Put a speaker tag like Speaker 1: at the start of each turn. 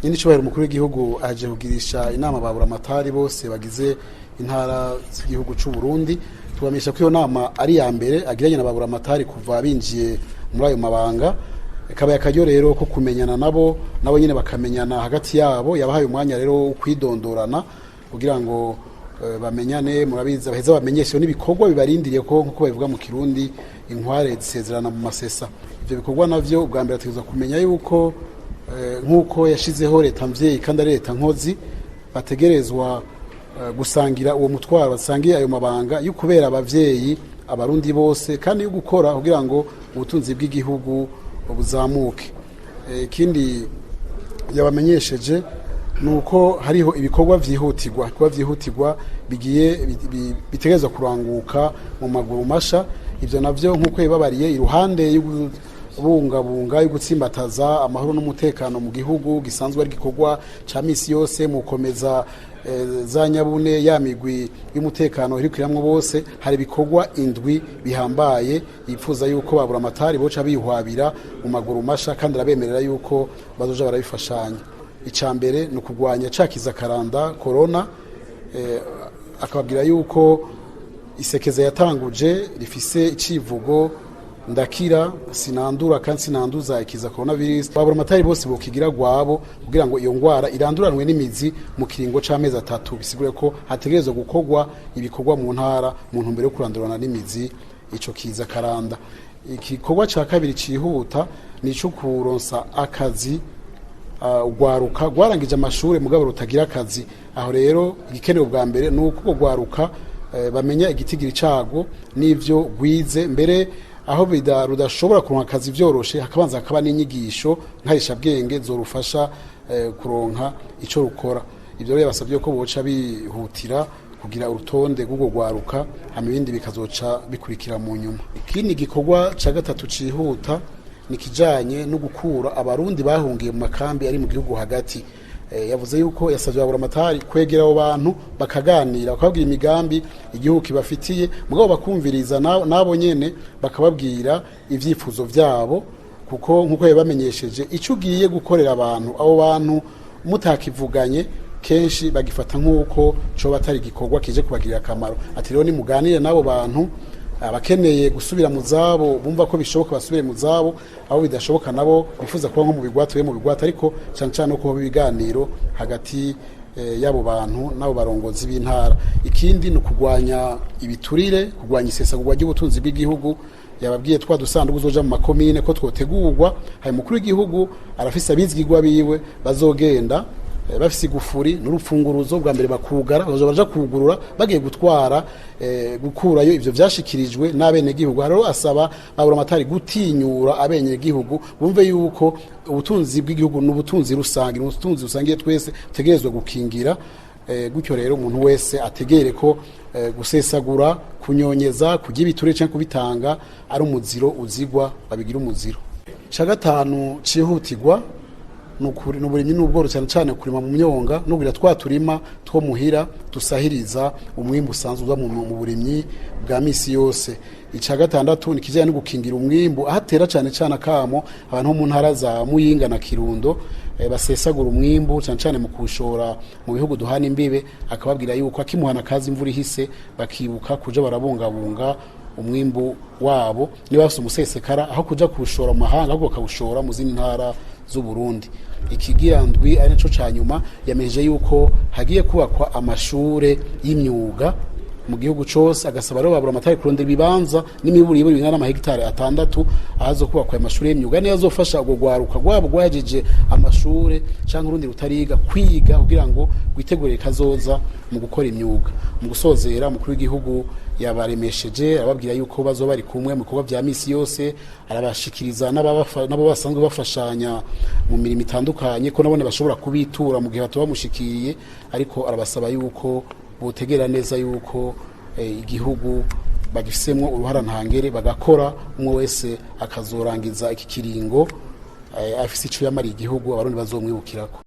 Speaker 1: Nyine icubahiro umukuru w'igihugu aje kugirisha inama ba buramatari bose bagize intara z'igihugu c'u Burundi. Tubamenyesha ko iyo nama ari ya mbere agiranye na ba buramatari kuva binjiye muri ayo mabanga. Kabaye akaryo rero ko kumenyana nabo, nabo nyine bakamenyana hagati yabo. Yabahaye umwanya rero wo kwidondorana kugira ngo bamenyane. Murabizi, baheza bamenyeshe n'ibikorwa bibarindiriye, ko nkuko babivuga mu Kirundi, inkware zisezerana mu masesa. Ivyo bikorwa navyo, ubwa mbere ategerezwa kumenya yuko nk'uko yashizeho leta mvyeyi kandi ari leta nkozi, bategerezwa gusangira uwo mutwaro, basangiye ayo mabanga yo kubera abavyeyi Abarundi bose, kandi yo gukora kugira ngo ubutunzi bw'igihugu buzamuke. Ikindi yabamenyesheje ni uko hariho ibikorwa vyihutirwa, ibikorwa vyihutirwa bigiye bitegerezwa kuranguka mu maguru masha. Ivyo navyo, nk'uko yababariye, iruhande y'ubungabunga, yo gutsimbataza amahoro n'umutekano mu gihugu gisanzwe ari igikorwa ca misi yose, mu gukomeza za nyabune ya migwi y'umutekano irikwiramwo bose, hari ibikorwa indwi bihambaye yipfuza yuko babura amatari boca bihwabira mu maguru masha, kandi arabemerera yuko bazoja barabifashanya. Ica mbere ni ukugwanya ca kiza karanda corona. Akababwira yuko isekeza yatanguje rifise icivugo "Ndakira, sinandura kandi sinanduza ikiza coronavirus". Babura amatari bose bokigira gwabo kugira ngo iyo ngwara iranduranwe n'imizi mu kiringo c'amezi 3. Bisigure ko hategerezwa gukorwa ibikorwa mu ntara mu ntumbero yo kurandurana n'imizi ico kiza karanda. Igikorwa ca kabiri cihuta ni ico kuronsa akazi ugwaruka rwarangije amashure mugabo rutagira akazi. Aho rero igikenewe bwa mbere ni uko urwo rwaruka bamenya igitigiri cago n'ivyo rwize, mbere aho rudashobora kuronka akazi vyoroshe, hakabanza hakaba n'inyigisho nkarishabwenge zorufasha kuronka ico rukora. Ivyo rero yabasavye ko boca bihutira kugira urutonde rw'urwo rwaruka, hama ibindi bikazoca bikurikira mu nyuma. Ikindi gikorwa ca gatatu cihuta ni kijanye no gukura Abarundi bahungiye mu makambi ari mu gihugu hagati. Yavuze yuko yasavye aburamatari kwegera abo bantu, bakaganira, bakababwira imigambi igihugu kibafitiye, mugabo bakumviriza nabo nyene bakababwira ivyifuzo vyabo, kuko nkuko yabamenyesheje, ico ugiye gukorera abantu, abo bantu mutakivuganye, kenshi bagifata nk'uko coba atari igikorwa kije kubagirira akamaro. Ati rero nimuganire n'abo bantu, abakeneye gusubira mu zabo bumva ko bishoboka basubire mu zabo, abo bidashoboka nabo bifuza kuba nko mu bigwati mu bigwati, ariko cyane cyane ko ibiganiro hagati y'abo bantu n'abo barongozi b'intara. Ikindi ni ukugwanya ibiturire, kugwanya isesagurwa ry'ubutunzi bw'igihugu. Yababwiye twa dusanduku zoja mu makomine ko twotegurwa. Hari umukuru w'igihugu arafise abizigirwa biwe bazogenda bafise igufuri n'urupfunguruzo, bwa mbere bakugara, bazoja baja kugurura bagiye gutwara, gukurayo ivyo vyashikirijwe n'abenegihugu. Rero asaba babura amatari gutinyura abenegihugu, bumve yuko ubutunzi bw'igihugu n'ubutunzi rusange, n'ubutunzi rusangiye twese tutegerezwa gukingira. Gutyo rero umuntu wese ategere ko gusesagura, kunyonyeza, kurya ibiture canke kubitanga ari umuziro uzigwa, babigira umuziro. Ca gatanu cihutirwa ni uburimyi n'ubworozi, cyane cyane kurima mu myonga no kugira twa turima two muhira dusahiriza umwimbu usanzwe uza mu burimyi bwa misi yose. Ica gatandatu ni kijyanye no gukingira umwimbu, ahatera cyane cyane akamo abantu bo mu ntara za Muyinga na Kirundo basesagura umwimbu, cyane cyane mu kuwushora mu bihugu duhana imbibe. Akababwira yuko akimuhana kazi imvura ihise, bakibuka kuja barabungabunga umwimbu wabo, niba bafise umusesekara, aho kuja kuwushora mu mahanga, ahubwo bakawushora mu zindi ntara z'u Burundi. Ikigira ndwi, ari naco ca nyuma, yameje yuko hagiye kubakwa amashure y'imyuga mu gihugu cose. Agasaba rero babura amatari kurondera ibibanza n'imiburiburi bingana n'amahegitari 6 ahazo kubakwa ayo mashure y'imyuga, niyo azofasha urwo rwaruka rwabo rwahejeje amashure canke urundi rutariga kwiga kugira ngo rwitegurire kazoza mu gukora imyuga. Mu gusozera, umukuru w'igihugu yabaremesheje, ababwira yuko bazoba bari kumwe mu bikorwa vya misi yose, arabashikiriza n'abo basanzwe bafashanya mu mirimo itandukanye, ko nabone bashobora kubitura mu gihe batoba bamushikiriye, ariko arabasaba yuko botegera neza yuko igihugu bagifisemwo uruhara ntangere, bagakora, umwe wese akazorangiza iki kiringo afise ico yamariye igihugu, Abarundi bazomwibukirako.